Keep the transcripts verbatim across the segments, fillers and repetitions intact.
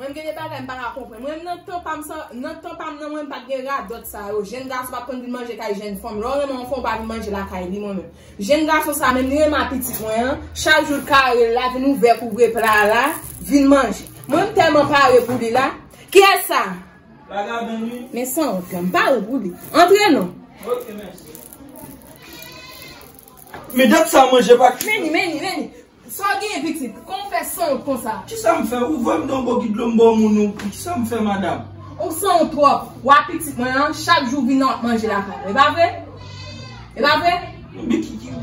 Mwen, m gen de bagay m pa ka konprann. Mwen, nan tan pa m sa, nan tan pa m nan, mwen, m pa t gen radòt sa yo. Jèn gason pa t konn vin manje kay jèn fanm. Lè w renmen yon fanm, ou pa vin manje lakay li, mwen menm. Jèn gason sa menm, li renmen a pitit mwen an. Chak jou l kare l la, vin ouvè kouvre pla la, vin manje. Mwen, m tèlman pare pou li la. Kiyès sa? Lagadan, wi. Men sanwont lan, m pare pou li. Antre non. Ok, mèsi. Men dat sa manje pa. Meni, meni, meni. Sa w genyen pitit? Kòman w fè sanwont konsa? Kisa m fè? Ou voye m nan yon bokit dlo m ba w moun ou. Kisa m fè, madanm? Ou sanwont twòp. Wa pitit mwen an, chak jou vin nan w ap manje lakay mwen. E pa vre? E pa vre? Men ki, ki,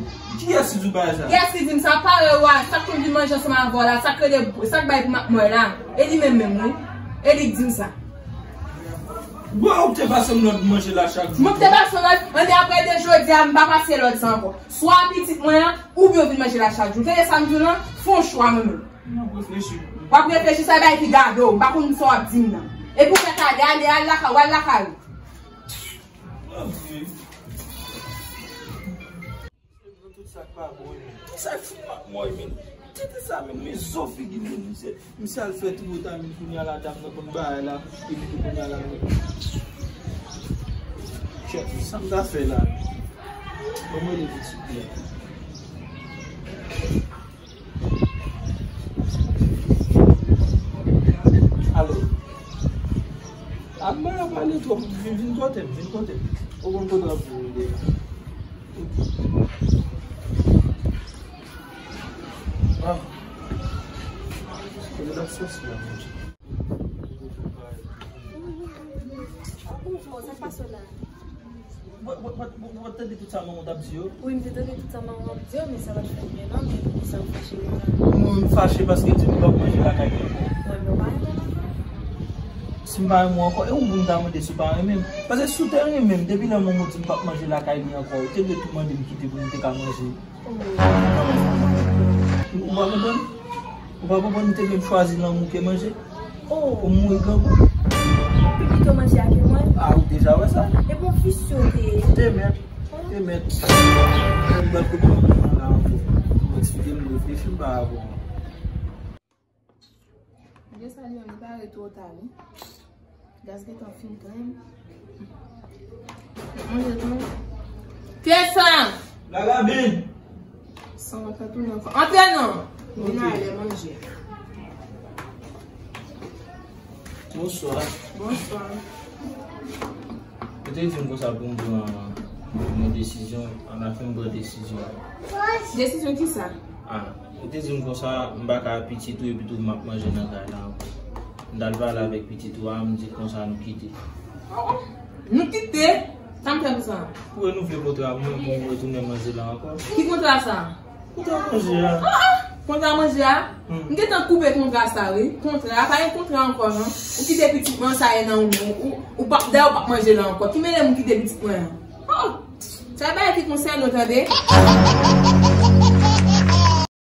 kiyès ki di w bagay sa? Kiyès ki di m sa? Parèy wa, sa k konn vin manje ansanm avè w la, sa k rele, sa k bay pou m ap mwen la. E li menm menm, wi. E li k di m sa. Bon, ou te pase m lòd manje la chak jou. Mwen te pase w lòd, anben apre de jodi a, m pa pase lòd sa ankò. Swa pitit mwen an, oubyen w vin manje la chak jou. Tande sa m di w lan, fè yon chwa mwen menm. M ap reflechi. W ap reflechi, sa bay ki gade w, m pa konn sa w ap di m nan. Epi w mèt ale, ale, al lakay, w al lakay ou. Bondye. Tout sa k pa bon, men. Sa k fout m ap mòy, men. Tete sa, men, men zo figi m, men, misye. Misye al fè twotan, men, kounye a la, dam nan konn bagay la, epi tou kounye a la, men. Kèt, sa m ta fè la? Ban m rele pitit la. Alo. Ap mwen ap pale twòp, vin, vin kote m, vin kote m. Ou konn kote w ap vin deja. Ah. Kote w ap sòti la, mon Dieu. Ah, bonjou, sa k pase w la? Ou, ou, ou, ou, ou tande tout sa manman w t ap di yo? Wi, m te tande tout sa manman w ap di yo, men sa pa t fè m byen non, men poukisa w fache konsa? Mwen, m fache paske di m p ap manje lakay li ankò. Mwen, men w pa renmen m ankò? Si m pa renmen w ankò, e ou pou m ta mande si w pa renmen m? Paske si w te renmen m, depi lè manman w di m p ap manje lakay li ankò, ou te dwe tou mande m kite pou m te ka manje. Ou pa konprann? Ou pa konprann, ou te dwe chwazi lanmou ke manje? Oh. Ou mouri grangou. Pi pito manje a ke mwen? Ah, ou deja wè sa? E bon visye w te ye. Te mèt. Te mèt. Mwen bat kote mwen la ankò. Mwen eksplike m reflechi m pa avè w. Mwen salye, m pare twò ta wi. Gaz gentan fin kanmenm. Manje tou. Kiyès sa? Lagabin. Sanwont lan tounen ankò. Antre non. Vin ale manje. Bonswa. Bonswa. Ou te di m konsa pou m pran yon desizyon, alafen m pran desizyon. Desizyon kisa? Ah, ou te di m konsa, m pa ka pitit ou epi tou m ap manje nan kay la ankò. M t al pale avèk pitit ou a, m di konsa nou kite. Oh, oh. Nou kite? Sa m fè pou sa? Pou renouvle kontra mwen, pou m retounen manje la ankò. Ki kontra sa? Kontra manje a. Ah, ah! Kontra manje a? Hmm. M gentan koupe kontra sa, wi. Kontra, pa gen kontra ankò, non. Ou kite pitit mwen, sa ye nan ou, ou, ou p ap, dayè ou p ap manje la ankò. Ki mele m kite pitit mwen an? Oh! Sa bay ki konsène w, tande?